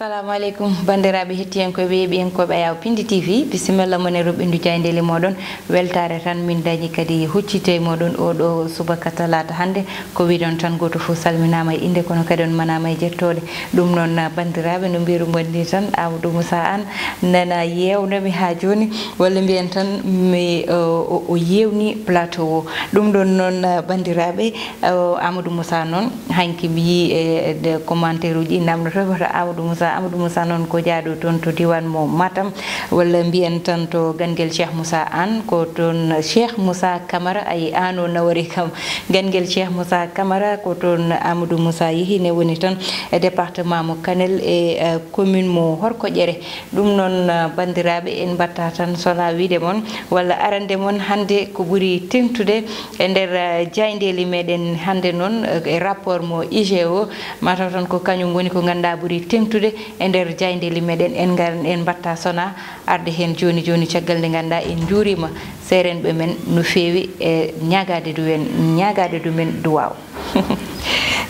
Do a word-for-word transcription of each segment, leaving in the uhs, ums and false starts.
Assalamu aleykum, banndiraaɓe hettiyankooɓe, yeeɓiyankooɓe Ayaw Pindi T V. Bisimilla mon e roɓɓindu jaayndeeli mooɗon. Weltaare tan min dañi kadi huccite e mooɗon oo ɗoo subaka talaata hannde. Ko wiɗon tan, gooto fof salminaama e innde, kono kadi on manaama e jettooɗe. Ɗum noon, banndiraaɓe, no mbiiru mon ni tan, Amadou Moussa Anne nana yeewnami haa jooni, walla mbiyen tan mi, o, o, o yeewni plateau o. Ɗum ɗoon noon, banndiraaɓe, o, Amadou Moussa noon, hanki mi yii e, e commentaire uji ɗi namdoto, wata Amadou Moussa, Amadou Moussa noon ko jaaɗo toon to diiwaan mo Matam, walla mbiyen tan to Ganguel Cheikh Moussa Anne, ko toon Cheikh Moussa Camara, ayi, aan o nawori kam. Ganguel Cheikh Moussa Camara, ko toon Amadou Moussa yehi, ne woni tan e département mo Kanel e, eh, commune mo Horkoƴere. Ɗum noon, eh, banndiraaɓe, en mbaɗta tan sona wiide mon, walla arande mon hannde ko ɓuri teŋtude e nder, eh, jaayndeeli meɗen hannde noon, eh, e rapport mo I G E o, mataw tan ko kañum woni ko ngannduɗaa ɓuri teŋtude e nder jaayndeeli meɗen. En ngar, en mbaɗta sona arde heen jooni jooni, caggal nde ngannduɗaa en njuuriima seerenɓe men no feewi e ñaagaade ɗum en, ñaagaade ɗum en duwaaw.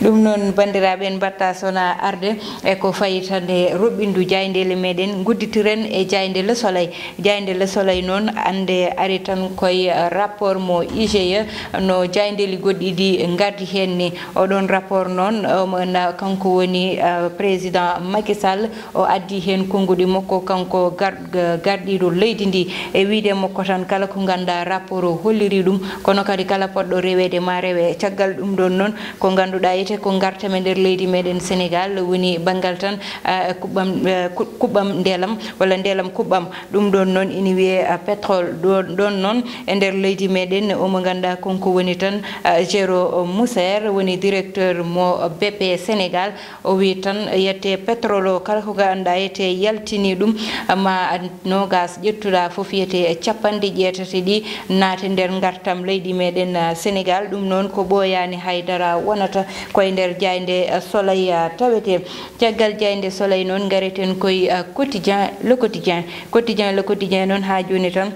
Ɗum noon, banndiraaɓe, en mbaɗta sona arde e ko fayi tan e roɓɓindu jaayndeeli meɗen, ngudditiren e jaaynde Le Soleil. Jaaynde Le Soleil noon, annde ari tan koye rapport mo I G E, no jaayndeeli goɗɗi ɗi ngardi heen ni. Oɗon rapport noon, omo na-, kanko woni, eh, président Macky Sall, o addi heen konnguɗi makko, kanko gar-, ga-, gardiiɗo leydi ndi, e wiyde makko tan, kala ko ngannduɗaa rapport o holliri ɗum, kono kadi kala poɗɗo reweede ma rewe. Caggal ɗum ɗoon noon, ko ngannduɗaa, etee ko ngartam e nder leydi meɗen Sénégal, woni banngal tan, ah, kuɓɓam, eh, ku-, kuɓɓam ndelam, walla ndelam kuɓɓam. Ɗum ɗoon noon ina wiyee, ah, pétrole. Ɗoon, ɗoon noon e nder leydi meɗen, omo ngannduɗaa kanko woni tan, ah, Géraud Moussaer, woni directeur mo B P Sénégal. O wii tan, yette pétrole o, kala ko ngannduɗaa yette yaltini ɗum, ma noogas ƴettuɗaa fof, yette capanɗe jeetati ɗi naate nder ngartam leydi meɗen, ah, Sénégal. Ɗum noon ko ɓooyaani hay dara wonata koye nder jaaynde, ah, Soleil, ah, tawetee. Caggal jaaynde Soleil noon, ngareten koye, ah, quotidien, Le Quotidien. Quotidien, Le Quotidien noon haa jooni tan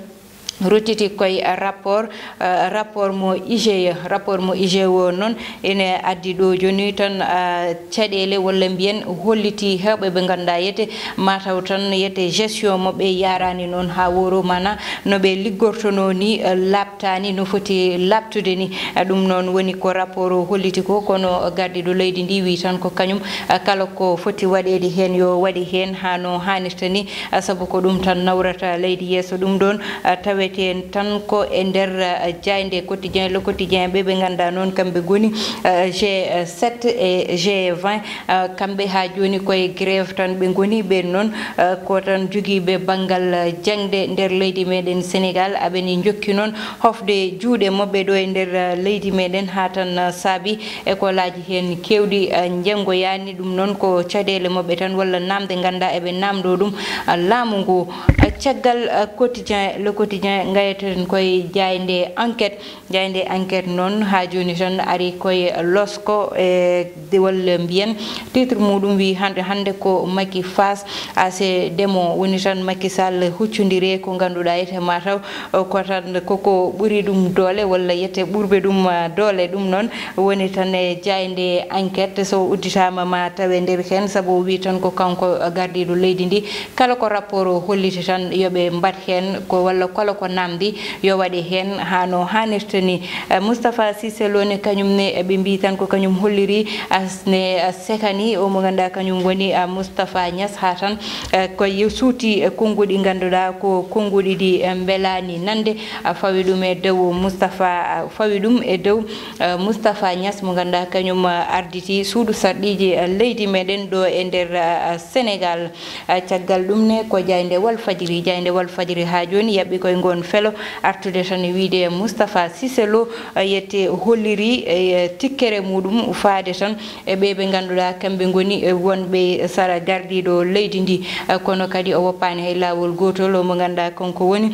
ruttiti koye rapport, eh, rapport mo I G E. Rapport mo I G E o noon ene addi ɗo jooni tan, eh, caɗeele walla mbiyen holliti heewɓe ɓe ngannduɗaa yete mataw tan yete gestion mo ɓe yaarani noon haa woro, mana no ɓe liggortono ni, eh, laaɓtaani no foti laaɓtude ni. Eh, ɗum noon woni ko rapport o holliti ko, kono gardiiɗo leydi ndi wi tan ko kañum, eh, kala ko foti waɗeede heen yo waɗe heen haa no haanirta ni. Ah, sabu ko ɗum tan nawrata leydi yeeso. Ɗum ɗoon, ah, tawete tan ko e nder, ah, jaaynde quotidien, Le Quotidien, ɓe ɓe ngannduɗaa noon kamɓe ngoni, ah, G sept e G vingt, ah, kamɓe haa jooni koye grève tan ɓe ngoni. Ɓeen noon, ah, ko tan jogiiɓe banngal, ah, jaŋde nder leydi meɗen Sénégal, aɓe ni njokki noon hofde juuɗe maɓɓe ɗo e nder, ah, leydi meɗen, haa tan, ah, saabi école aji heen keewɗi, ah, njanngoyaani. Ɗum noon ko caɗeele maɓɓe tan walla naamnde ngannduɗaa eɓe naamndoo ɗum, ah, laamu ngu. Ah, caggal, ah, quotidien, Le Quotidien, ngayeten koye jaaynde Enquête. Jaaynde Enquête noon haa jooni tan ari koye losko e de, walla mbiyen titre muɗum wi hannde, hannde ko Macky face à ses démons. Woni tan Macky Sall huccondire ko ngannduɗaa yete mataw o, ko tan koko ɓuri ɗum doole walla yete ɓurɓe ɗum, ah, doole. Ɗum noon woni tan e jaaynde Enquête, so udditaama ma tawe nder heen, sabu o wi tan ko kanko gardiiɗo leydi ndi. Kala ko rapport o holliti tan yo ɓe mbaɗ heen ko, walla kala ko naamndi yo waɗe heen haa no haanirta ni. Eh, Moustapha Cissé Lo ne kañum ne, eh, ɓe mbi tan ko kañum holliri, as-, ne, ah, sekani o mo ngannduɗaa kañum woni, ah, Moustapha Niass haa tan, eh, ko yo suuti, eh, konnguɗi ngannduɗaa ko konnguɗi ɗi, eh, mbelaani nande, ah, fawi ɗum e dow Moustapha, ah, fawi ɗum e dow, eh, Moustapha Niass mo ngannduɗaa kañum, ah, arditi suudu sarɗiiji, ah, leydi meɗen ɗo e nder, ah, Sénégal. Ah, caggal ɗum ne ko jaaynde Walfadjri, jaaynde Walfadjri haa jooni yaɓɓi koye ngoon felo artude tan e wiyde Moustapha Cissé Lo, ah, yette holliri, eh, tikkere muɗum faade tan e ɓe ɓe ngannduɗaa kamɓe ngoni, eh, wonɓe sara gardiiɗo leydi ndi. Ah, kono kadi o woppaani hay laawol gootol, o mo ngannduɗaa kanko woni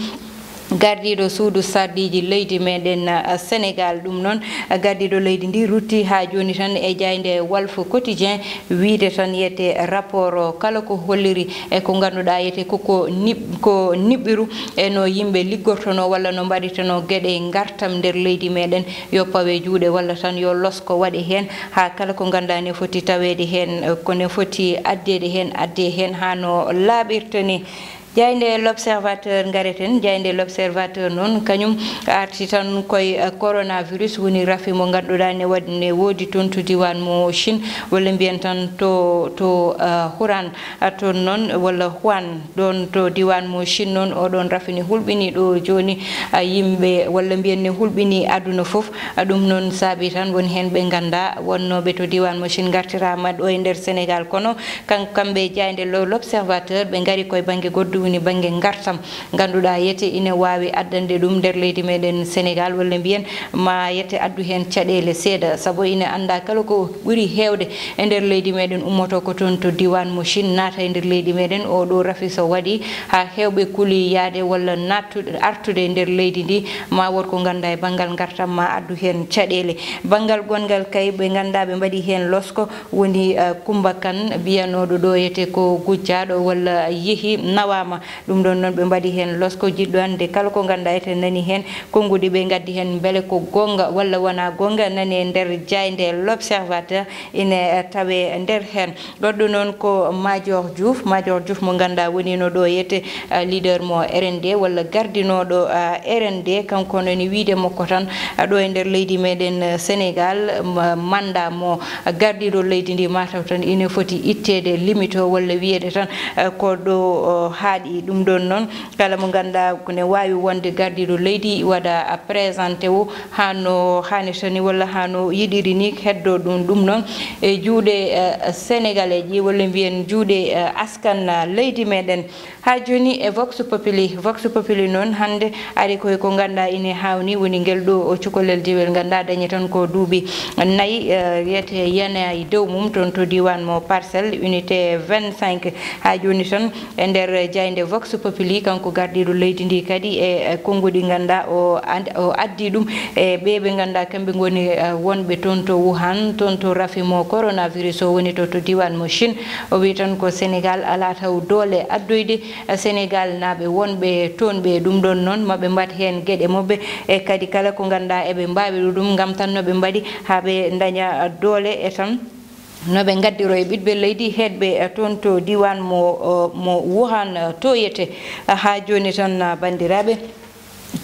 Gardiiɗo suudu sarɗiiji leydi meɗen, ah, Senegaal. Ɗum noon, ah, gardiiɗo leydi ndi rutti haa jooni tan e jaaynde Walf Quotidien, wiyde tan yete rapport o kala ko holliri e ko ngannduɗaa yete koko niɓ-, ko niɓɓiru e no yimɓe liggortonoo walla no mbaɗitonoo geɗe ngartam nder leydi meɗen, yo pawe juuɗe walla tan yo losko waɗe heen haa kala ko ngannduɗaa ne foti taweede heen, eh, ko ne foti addeede heen, addee heen haa no laaɓirta ni. Jaaynde L'Observateur ngareten. Jaaynde L'Observateur noon, kañum arti tan koye, eh, coronavirus, woni rafi mo ngannduɗaa ne waɗi, ne woodi toon to diiwaan mo Chine, walla mbiyen tan to, to, eh, Wuhan, eh, toon noon, walla Wuhan, ɗoon to diiwaan mo Chine noon, oɗoon rafi ne hulɓini ɗo jooni, eh, yimɓe, walla mbiyen ne hulɓini aduna fof. Eh, ɗum noon saabi tan won heen ɓe nganndaa wonnooɓe to diiwaan mo Chine ngartiraama ɗo e nder Senegaal, kono Kan-, kamɓe jaaynde lo-, L'Observateur, ɓe ngari koye bannge goɗɗo, woni bannge ngartam. Ngannduɗaa yete ine waawi addande ɗum nder leydi meɗen Senegaal, walla mbiyen ma yete addu heen caɗeele seeɗa, sabu ine anndaa kala ko ɓuri heewde e nder leydi meɗen ummoto ko toon to diiwaan mo Chine, naata e nder leydi meɗen. Oo ɗoo rafi so waɗi haa heewɓe kuli yahde walla nattude, artude e nder leydi ndi, ma wood ko ngannduɗaa e banngal ngartam ma addu heen caɗeele. Banngal gonngal kay, ɓe ngannduɗaa ɓe mbaɗi heen losko, woni, eh, Kummba Kan, biyanooɗo ɗo yete ko gujjaaɗo walla yehi nawaama. Ɗum ɗoon noon ɓe mbaɗi heen losko, jiɗɗo annde kala ko ngannduɗaa ete nani heen, konnguɗi ɓe ngaddi heen mbele ko goonga walla wonaa goonga, nani e nder jaaynde L'Observateur ine, eh, tawee nder heen. Goɗɗo noon ko Madior Diouf, Madior Diouf mo ngannduɗaa woniino ɗo yete, eh, leader mo R N D walla gardinooɗo, eh, R N D, kanko noon e wiyde makko tan, eh, ɗo e nder leydi meɗen, eh, Senegaal, ma-, mandat mo gardiiɗo leydi ndi mataw tan ine foti itteede, limito walla wiyeede tan, eh, ko ɗo, o, haaɗi. Ɗum ɗoon noon, kala mo ngannduɗaa ko ne waawi wonde gardiiɗo leydi waɗa, a, présenté o haa no haanirta ni walla haa no yiɗiri ni, heddo ɗum, ɗum noon e juuɗe, eh, Senegalais ji walla mbiyen juuɗe, eh, askan, ah, leydi meɗen. Haa jooni e Vox Populi. Vox Populi noon hannde ari koye ko ngannduɗaa ine haawni, woni ngel ɗo o cukalel diwel ngannduɗaa dañi tan ko duuɓi nayi, eh, wiyete yana e dow mum toon to diiwaan mo Parcelles, unité vingt-cinq. Haa jooni tan e nder jaaynde Vox Populi, kanko gardiiɗo leydi ndi kadi e, e konnguɗi ngannduɗaa o ad-, o addi ɗum e ɓe ɓe ngannduɗaa kamɓe ngoni, eh, wonɓe toon to Wuhan, toon to rafi mo coronavirus o woni to, to diiwaan mo Chine. O wi tan ko Senegaal alaa taw doole addoyde, eh, Senegaal naaɓe wonɓe toon ɓe. Ɗum ɗoon noon maɓe mbaɗ heen geɗe maɓɓe, e kadi kala ko ngannduɗaa eɓe mbaawi ɗum ngam tan no ɓe mbaɗi haa ɓe ndaña doole e tan no ɓe ngaddiro e ɓiɗɓe leydi heedɓe, eh, toon to diiwaan mo, o, mo Wuhan, eh, to yete. Haa jooni tan, ah, banndiraaɓe,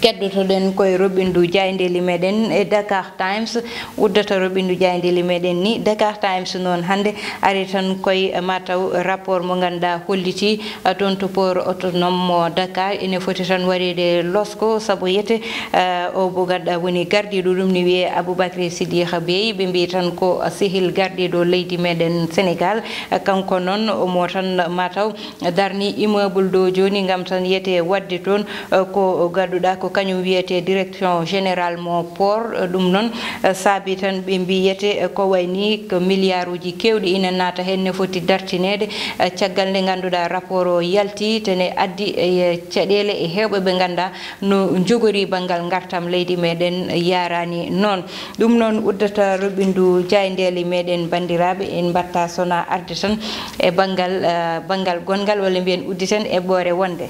keddotoɗen koye roɓindu jaayndeeli meɗen e Dakar Times, uddata roɓindu jaayndeeli meɗen ni. Dakar Times noon hannde ari tan koye, eh, mataw rapport mo ngannduɗaa holliti, eh, toon to port autonome mo Dakar ine foti tan waɗeede losko, sabu yete, eh, o mo ngannduɗaa woni gardiiɗo ɗum ni wiyee Aboubacry Siddiq Bèye, ɓe mbi tan ko sehil gardiiɗo leydi meɗen Senegaal, eh, kanko noon omo tan mataw darni immeuble ɗo jooni ngam tan yete waɗde toon, eh, ko gadduɗaa ko kañum wiyete direction générale mo port. Eh, ɗum noon, eh, saabi tan ɓe mbi yete, eh, ko wayni ko milliarduji keewɗi ina naata heen ne foti dartineede, eh, caggal nde ngannduɗaa rapport o yalti, te ne addi, eh, caɗeele e heewɓe ɓe ngannduɗaa no njogori banngal ngartam leydi meɗen yaaraani noon. Ɗum noon uddata roɓindu jaayndeeli meɗen, banndiraaɓe, en mbaɗta sona arde tan e banngal, eh, banngal gonngal, walla mbiyen udditen eɓɓoore wonde.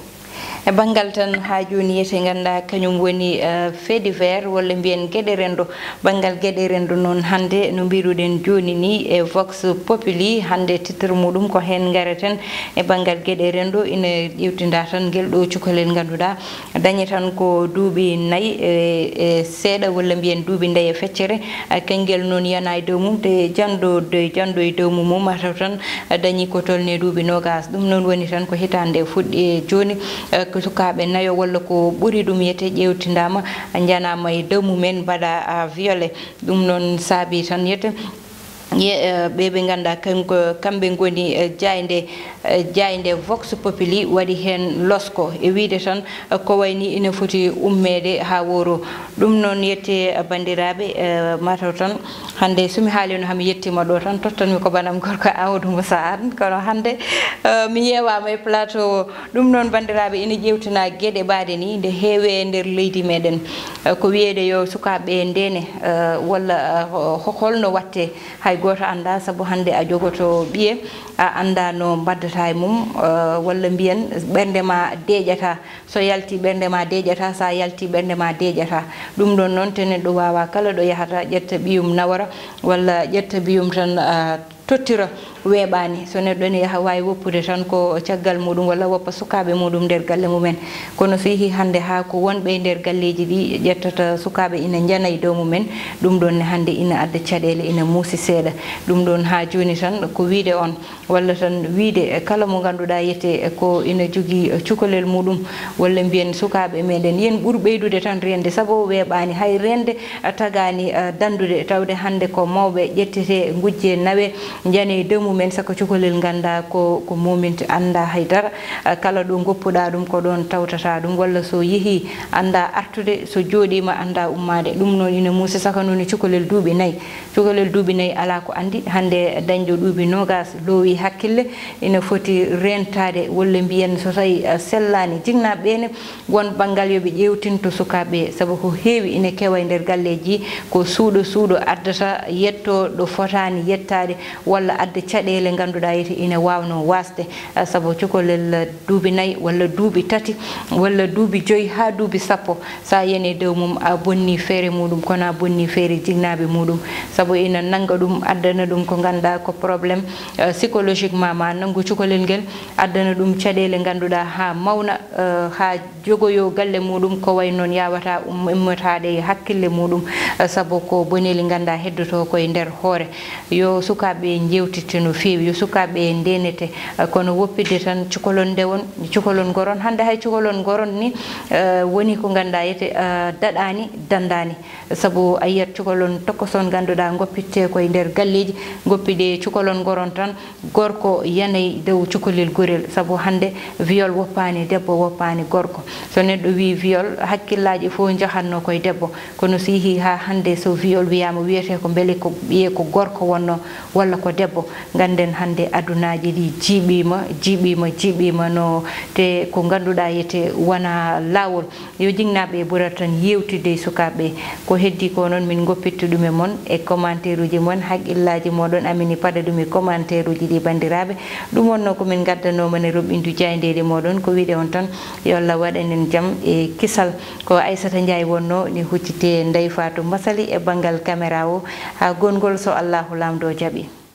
E banngal tan haa jooni yete ngannduɗaa kañum woni, eh, fait divers walla mbiyen geɗe renndo. Banngal geɗe renndo noon hannde no mbiruɗen jooni ni e Vox Populi, hannde titre muɗum ko heen ngareten e banngal geɗe renndo, ina ƴeewtinda tan ngel ɗo cukalel ngannduɗaa dañi tan ko duuɓi nayi e, e seeɗa, walla mbiyen duuɓi nayi e feccere. Ah, kengel noon yana e dow mum, te janɗo, de janɗo e dow mum, mataw tan, ah, dañi ko tolni duuɓi noogas. Ɗum noon woni tan ko hitaande fuɗɗi e jooni, ah, ko sukaaɓe nayo walla ko ɓuri ɗum yete ƴeewtindaama, njanaama e dow mumen, mbaɗa, ah, violé. Ɗum noon saabi tan yete Ye, eh, ɓe ɓe ngannduɗaa kanko, kamɓe ngoni, eh, jaaynde, eh, jaaynde Vox Populi waɗi heen losko e wiyde tan, eh, ko wayni ina foti ummeede haa wooro. Ɗum noon yette, eh, banndiraaɓe, eh, mataw tan hannde so mi haalino haa mi yettiima ɗo tan tottanmi ko banam gorko Amadou Moussa Anne, kono hannde, eh, mi yeewaama e plateau o. Ɗum noon banndiraaɓe ina ƴeewtina geɗe mbaɗe ni nde heewe e nder leydi meɗen. Eh, ko wiyeede yo sukaaɓe ndene, eh, walla, eh, ho-, holno watte? Hay gooto anndaa, sabu hannde a jogoto ɓiye, a anndaa no mbaddata e mum, eh, walla mbiyen ɓernde ma deeƴata. So yalti ɓernde ma deeƴata, so a yalti ɓernde ma deeƴata. Ɗum ɗon noon te neɗɗo waawa kala ɗo yahata ƴetta ɓiyum nawora walla ƴetta ɓiyum tan, ah, tottira weeɓaani. So neɗɗo ene yaha waawi woppude tan ko caggal muɗum walla woppa sukaaɓe muɗum nder galle mumen. Kono so yehi hannde haa ko wonɓe e nder galleeji ɗi ƴettata sukaaɓe ina njana e dow mumen, ɗum ɗon ne hannde ina adda caɗeele, ina muusi seeɗa. Ɗum ɗon haa jooni tan ko wiyde on, walla tan wiyde e kala mo ngannduɗaa yete ko ina jogii cukalel muɗum, walla mbiyen sukaaɓe meɗen yen ɓur ɓeydude tan rende, sabu o weeɓaani hay rende, a tagaani, a, danndude, tawde hannde ko mawɓe ƴettete, ngujje nawe, njane e dow mumen, saka cukalel ngannda ko, ko mominte, annda hay dara. A, kala ɗo ngoppuɗaa ɗum ko ɗoon tawtata ɗum, walla so yehi annda artude, so jooɗiima annda ummaade. Ɗum noon ina muusi, saka noon e cukalel duuɓi nayi. Cukalel duuɓi nayi alaa ko anndi, hannde dañɗo duuɓi noogaas loowi hakkille, ina foti reentaade, walla mbiyen so tawi, eh, sellaani. Jinnaaɓe ɓe ne, won banngal yo ɓe ƴeewtin to sukaaɓe, sabu ko heewi ina kewa e nder galleeji, ko suuɗo suuɗo addata, yetto ɗo fotaani yettaade, walla adda caɗeele ngannduɗaa yete ina waawnoo waasde, eh, sabu cukalel duuɓi nayi walla duuɓi tati walla duuɓi joyi haa duuɓi sappo. So a yiyii e dow mum, a bonnii feere muɗum, kono a bonnii feere jinnaaɓe muɗum, sabu ina nannga ɗum, addana ɗum ko ngannduɗaa ko problème, eh, psychologiquement, ma nanngu cukalel ngel, addana ɗum caɗeele ngannduɗaa haa mawna, eh, haa jogoyoo galle muɗum, ko wayi noon yaawataa um, ummotaade e hakkille muɗum, eh, sabu ko boneeli ngannduɗaa heddotoo ko e nder hoore. Yo sukaaɓe njeewtite no feewi, yo sukaaɓe ndeenete, eh, kono woppitde tan cukalon ndewon, cukalon ngoron. Hannde hay cukalon ngoron ni, eh, woni ko ngannduɗaa yete, eh, daɗaani, danndaani. Sabu a yiyat cukalon tokoson ngannduɗaa ngoppitte ko e nder galleeji, ngoppiɗe cukalon ngoron tan, gorko yanay dow cukalel gorel. Sabu hannde viol woppaani debbo, woppaani gorko. So neɗɗo wii viol, hakkillaaji fof njahatnoo ko e debbo. Kono so yehi haa hannde so viol wiyaama, wiyetee ko mbele ko ɓiye ko gorko wonnoo walla ko debbo. Ngannden hannde adunaaji ɗi jiiɓiima, jiiɓiima, jiiɓiima no te ko ngannduɗaa yete wona laawol. Yo jinnaaɓe ɓe ɓura tan yeewtidde e sukaaɓe ɓe. Ko heddii ko noon min ngoppittu ɗum e mon e commentaire uji mon, haqqillaaji mooɗon amin e paɗa ɗum e commentaire uji ɗi banndiraaɓe. Ɗum wonnoo ko min ngaddanoo mon e roɓɓindu jaayndeeji mooɗon. Ko wiyde on tan yo Allah waɗan en jam e kisal. Ko Aissata Ndiaye wonnoo ni huccite Ndeye Fatou Massaly e banngal caméra o. Haa gongol so Allahu Laamɗo jaɓi.